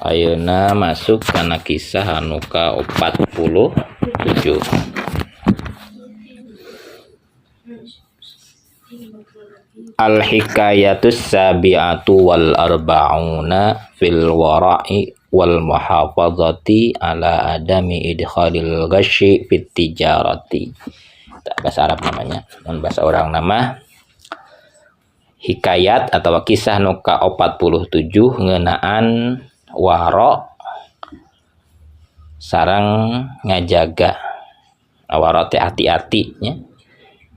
Ayeuna masuk kana kisah anu ka-47. Al-hikayatus sabi'atu wal arba'una fil wara'i wal muhafazati ala adami idkhalil ghasyi fit tijarati. Bahasa Arab namanya, mun bahasa orang nama hikayat atau kisah nu ka-47 ngeunaan waro sareng ngajaga. Waro teh ati-ati nya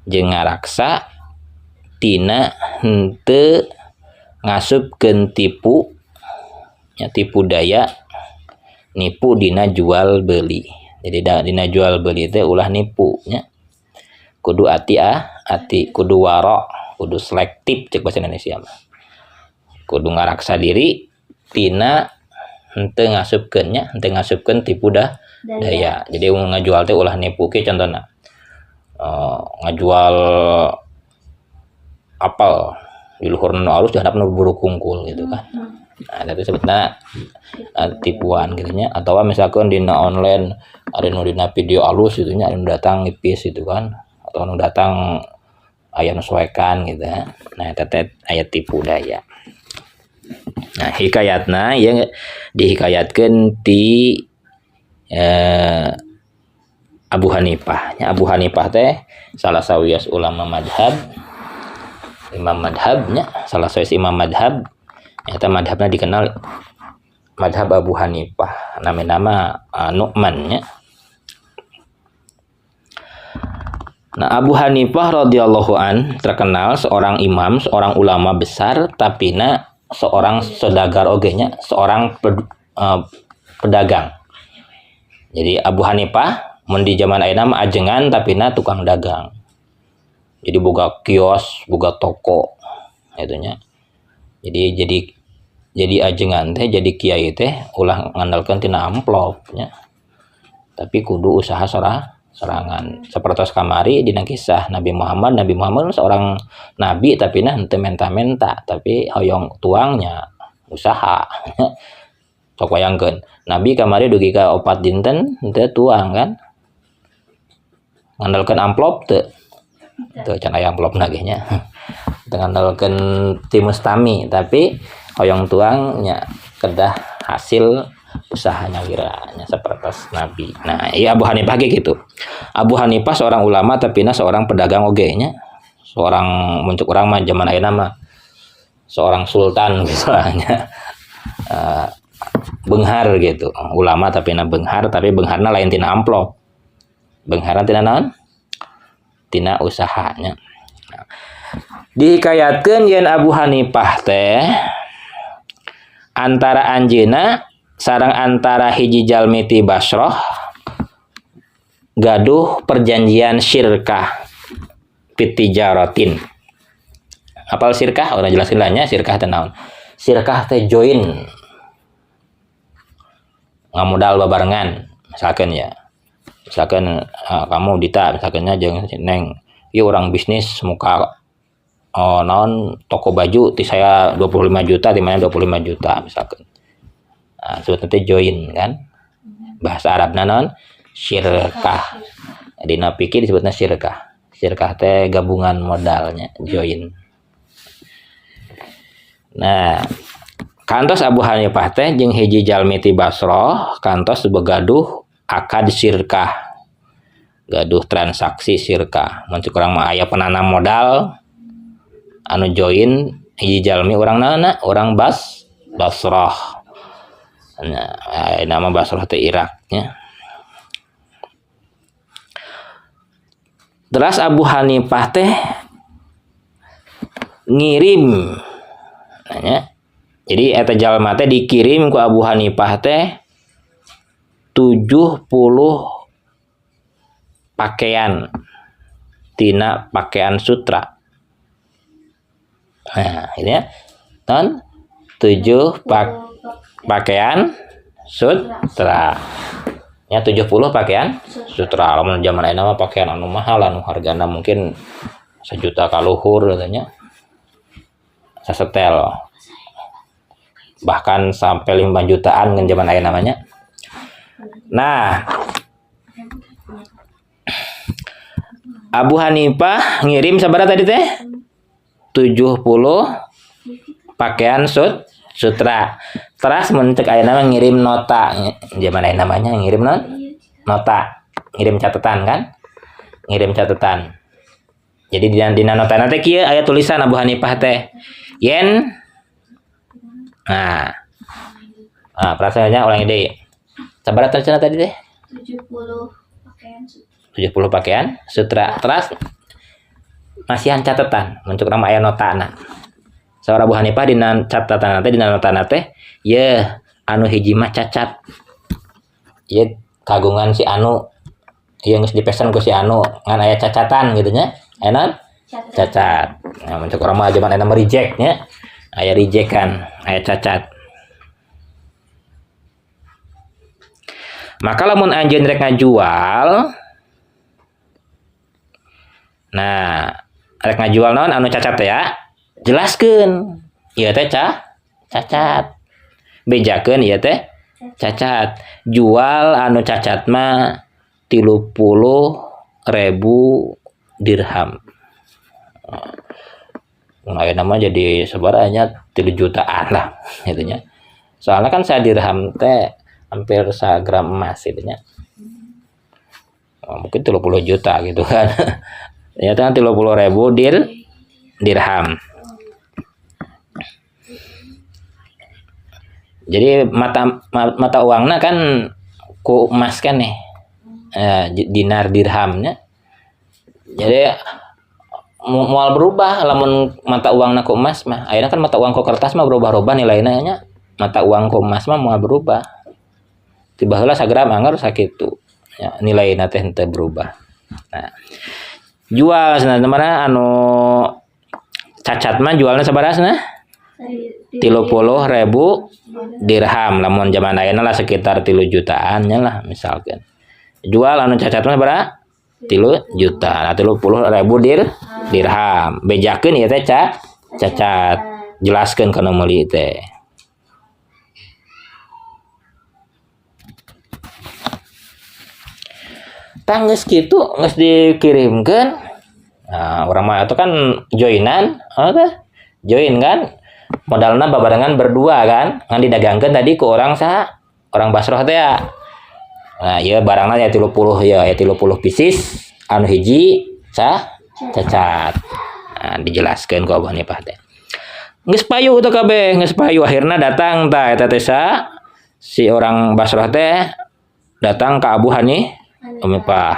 jeung ngaraksa tina henteu ngasupkeun tipu nya, tipu daya nipu dina jual beli. Jadi dina jual beli teh ulah nipu nya, kudu ati kudu waro, kudu selektif cek bahasa Indonesia mah, kudu ngaraksa diri tina henteu ngasupkeun nya, henteu ngasupkeun tipu daya. Jadi mun ngajual teh ulah nipu ke contohna. Ngajual apel di luhur nu alus di handap nu buruk kungkul gitu kan. Nah, itu sebetulnya tipuan gitu nya. Atau misalkan dina online ada nu dina video alus gitu nya, ada nu datang nipis gitu kan, atau nu datang aya nu soekan gitu ya. Nah, eta teh aya tipu daya. Nah, hikayatna ya dihikayatkeun ti Abu Hanifah. Nya, Abu Hanifah teh salah sawios ulama madhab, imam madhabnya, salah sawios imam madhab. Nyata madhabna dikenal madhab Abu Hanifah, nama-nama Nu'man nya. Nah, Abu Hanifah radhiyallahu an terkenal seorang imam, seorang ulama besar, tapi na seorang saudagar oge nya, seorang pedagang. Jadi Abu Hanifah mun di zaman ayeuna mah ajengan tapi na tukang dagang. Jadi boga kios, boga toko gitu nya. Jadi ajengan teh, jadi kiai teh ulah ngandalkeun tina amplop nya. Tapi kudu usaha sorangan. Sapertos kamari dina kisah Nabi Muhammad, Nabi Muhammad seorang nabi tapi nah henteu menta-menta, tapi hoyong tuangnya usaha. Sok bayangkeun, Nabi kamari dugi ka 4 dinten henteu tuang kan. Ngandalkeun amplop teu? Teu, can aya amplopna ge nya. Teu ngandalkeun ti mustami, tapi hoyong tuangnya kedah hasil usahanya wiranya sapertos Nabi. Nah, iya Abu Hanifah ge gitu. Abu Hanifah seorang ulama tapi na seorang pedagang oge nya. Seorang muncul urang mah zaman ayeuna mah seorang sultan gitu nya. Beunghar gitu. Ulama tapi na beunghar, tapi beungharna lain tina amplop. Beungharna tina naon? Tina usahanya. Nah, dihikayatkeun yen Abu Hanifah teh antara anjeunna sareng antara hiji jalmi ti Basrah gaduh perjanjian syirkah pitijaratin. Apal syirkah? Urang jelaskeun lah nya syirkah teh naon. Syirkah teh join, ngamodal babarengan misalkan ya. Misalkan kamu Dita misalkan nya jeung Neng, ieu urang bisnis muka naon toko baju ti saya 25 juta di mana 25 juta misalkan. Nah, sebutnya teh join kan. Bahasa Arabna naon? Syirkah. Dina fikih disebutna syirkah. Syirkah teh gabungan modalnya, join. Nah, kantos Abu Hanifah teh jeung hiji jalmi ti Basrah kantos begaduh akad syirkah. Gaduh transaksi syirkah. Mun cek urang mah aya penanam modal anu join hiji jalmi urang naonna? Urang Basrah. Nah, nama Basrah teh Irak nya. Terus Abu Hanifah teh ngirim nanya. Jadi eta jalma teh dikirim ku Abu Hanifah teh 70 pakaian tina pakaian sutra. Nah, ini ya. Ton 7 pakaian sutra. Ya 70 pakaian sutra. Lamun zaman ayeuna mah pakaian anu mahal anu hargana mungkin 1 juta ka luhur katanya. Sasetel. Bahkan sampai 5 jutaan ngan zaman aya namanya. Nah, Abu Hanifah ngirim sabaraha tadi teh? 70 pakaian sutra. Teras mun cek ayeuna mah ngirim nota. Zaman ayeuna namanya ngirim nota, ngirim catatan kan? Ngirim catatan. Jadi dina notana teh kieu aya tulisan Abu Hanifah teh. Yen nah. Nah, perasaannya ulangi deui. Sabaraha tulisanna tadi teh? 70 pakaian sutra. 70 pakaian sutra. Teras masihan catatan untuk nama aya notana. Saur Abu Hanifah dina catatan teh dina notana teh yeuh anu hiji mah cacat. Ieu kagungan si anu ieu geus dipesan ku si anu ngan aya cacatan gitu nya. Aya naon? Cacat. Nah, mun urang mah zaman ayeuna mah reject nya. Aya reject kan, aya cacat. Maka lamun anjeun rek ngajual, nah rek ngajual naon anu cacat teh ya, jelaskeun ieu teh cacat. Bejakeun ieu teh cacat. Jual anu cacat mah 30.000 dirham. Mun ayeuna mah jadi sabaraha nya 3 jutaan lah gitu nya. Soalnya kan saya dirham teh hampir sagram emas gitu nya. Oh, mungkin 30 juta gitu kan. Ternyata 30.000 dirham. Jadi mata uangna kan ku emas kan nih. Dinar dirhamnya. Jadi moal berubah lamun mata uangna ku emas mah. Ayeuna kan mata uang ku kertas mah berubah-ubah nilaina nya. Mata uang ku emas mah moal berubah. Tiba heula sagram anggar sakitu. Ya, nilaina teh henteu berubah. Nah, jual cenah mana anu cacat mah jualna sabaraha cenah? 30.000 dirham. Lamun zaman ayeuna lah sekitar 3 jutaan nya lah misalkan. Jual anu cacat mah sabaraha? 3 juta. Nah, 30.000 dirham. Bejakeun ieu teh cacat. Jelaskeun kana meuli teh. Tah geus kitu geus dikirimkeun. Nah, urang mah itu kan joinan, apa? Join kan? Modalna babarengan berdua kan? Ngan didagangkeun tadi ku orang saha? Orang Basroh teh ya. Nah, ieu barangna ya 30 ya, ya 30 pieces anu hiji cacat. Nah, dijelaskeun ku Abu Hanifah teh. Geus payu teh kabeh, geus payu akhirna datang tah eta teh si orang Basroh teh datang ka Abu Hanifah.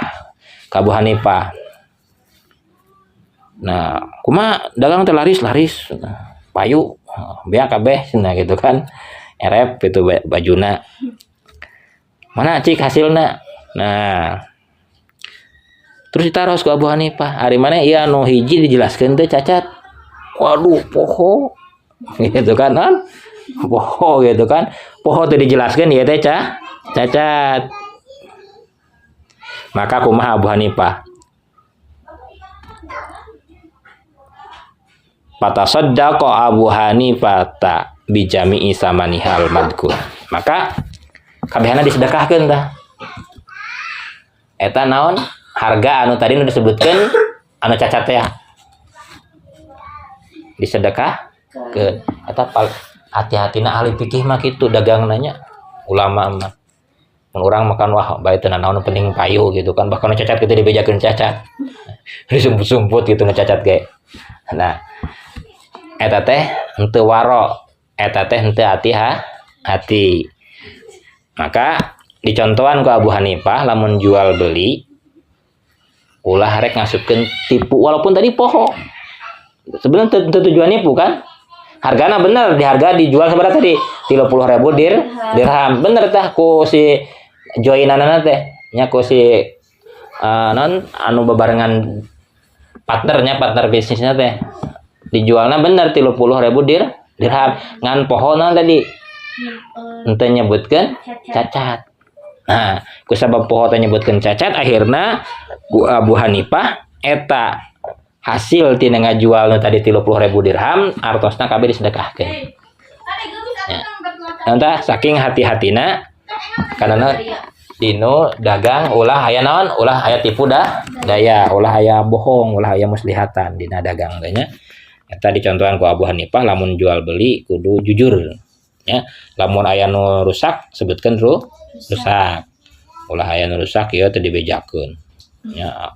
Ka Abu Hanifah. Nah, kumaha dagang teh laris-laris. Payu, beak kabeh cenah gitu kan. Erep itu bajuna. Mana cik hasilna? Nah, terus ditaros ku Abu Hanifah. Ari mana ieu anu hiji dijelaskeun teh cacat. Waduh, poho. Gitu kan, kan? Poho gitu kan. Poho teh dijelaskeun ieu teh cacat. Maka kumaha Abu Hanifah? Fatasaddaqa Abu Hanifah ta bijami'i samanihal madkur. Maka kabehana disedekahkeun tah. Eta naon? Harga anu tadi nu disebutkeun anu cacat teh. Disedekahkeun. Eta hati-hatina ahli fikih mah kitu dagangna nya, ulama mah. Mun urang makan wah bae teu nanaon penting payu gitu kan, bahkan nu cacat kitu dibejakeun cacat. Disumput-sumput gitu nu cacat ge. Nah, eta teh henteu waro, eta teh henteu hati. Maka dicontohan ku Abu Hanifah lamun jual beli ulah rek ngasupkeun tipu walaupun tadi poho. Sebenarnya teu tujuan nipu kan? Hargana bener di harga dijual sabaraha tadi? 30.000 dirham. Bener tah ku si joinanana teh nya ku si non anu bebarengan partnernya, partner bisnisnya teh. Dijualna bener 30.000 dirham ngan pohona tadi henteu nyebutkeun cacat. Nah, ku sabab poho teh nyebutkeun cacat akhirna ku Abu Hanifah eta hasil tina ngajual nu tadi 30.000 dirham artosna kabeh disedekahkeun. Ya. Entah saking hati-hatina karena naon? Dinu dagang ulah aya naon, ulah aya tipu dah daya, ulah aya bohong, ulah aya muslihatan dina dagang teh nya. Eta dicontohan ku Abu Hanifah, lamun jual beli kudu jujur ya. Lamun aya nu rusak, sebutkeun rusak, ulah aya nu rusak ieu teu dibejakeun ya.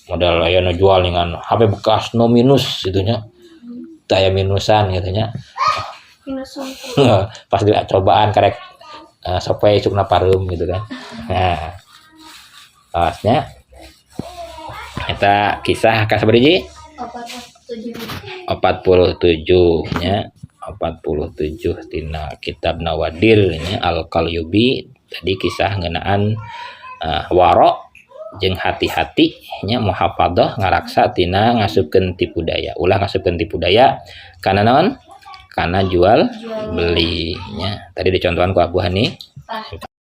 Modal aya nu jual dengan HP bekas, no minus gitu nya, teu aya minusan gitu nya. Minus 10. Pas dicobaan karek sampai isukna pareum gitu kan. Nah, pasnya eta kisah ka sabaraha? 47. 47 nya, 47 tina kitab Nawadir nya, Al Qalyubi. Tadi kisah ngeunaan waro jeung hati-hati nya, muhafadzah, ngaraksa tina ngasupkeun tipu daya, ulah ngasupkeun tipu daya kana naon, kana jual Jual beli nya. Tadi dicontohan ku Abu Hanifah.